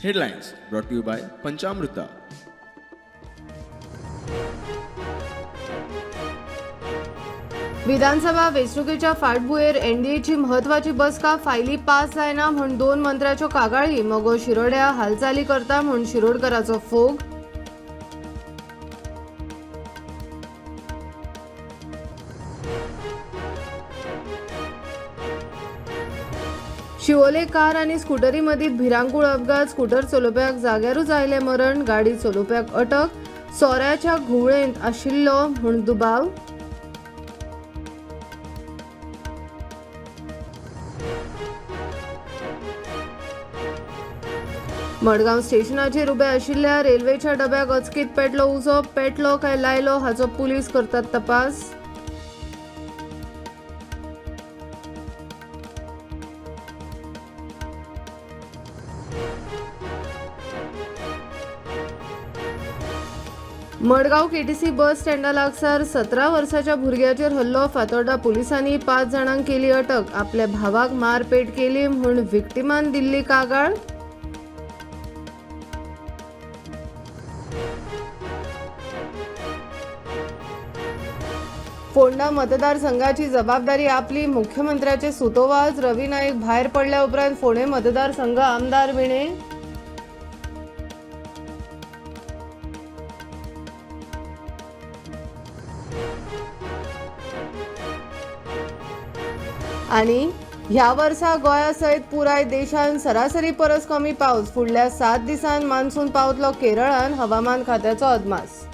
Headlines brought to you by Panchamruta. विधानसभा वेंचणुकेच्या फाटभुंयेर एनडीएची म्हत्वाची बसका. फायली पास जायना म्हूण दोन मंत्र्याच्यो कागाळी. मगो शिरोड्या हालचाली करता म्हूण शिरोडकराचो फोग. शिवोले कार आनी स्कुटरी मदीं भिरांकूळ अपघात. स्कुटर चलोवप्याक जाग्यारूच आयलें मरण. गाडी चलोवप्याक अटक. सोऱ्याच्या घुंवळेंत आशिल्लो म्हूण दुबाव. मडगांव स्टेशनाचेर उबे आशिल्ल्या रेल्वेच्या डब्याक अचकीत पेटलो उजो. पेटलो काय लायलो हाचो पुलीस करतात तपास. मडगांव केटीसी बस स्टँडा लागसार 17 वर्साच्या भुरग्याचेर हल्लो. फातोर्डा पुलिसांनी 5 जाणांक केली अटक. आपल्या भावाक मारपेट केली म्हूण विक्टिमान दिल्ली कागाळ. फोंडा मतदारसंघाची जबाबदारी आपली, मुख्यमंत्र्याचे सुतोवाच. रवी नाईक भायर पडल्या उपरांत फोंडें मतदारसंघ आमदार विणे. आनी ह्या वर्सा गोंया सयत पुराय देशांत सरासरी परस कमी पावस. फुडल्या 7 दिसांत मान्सून पावतलो केरळान, हवामान खात्याचो अदमास.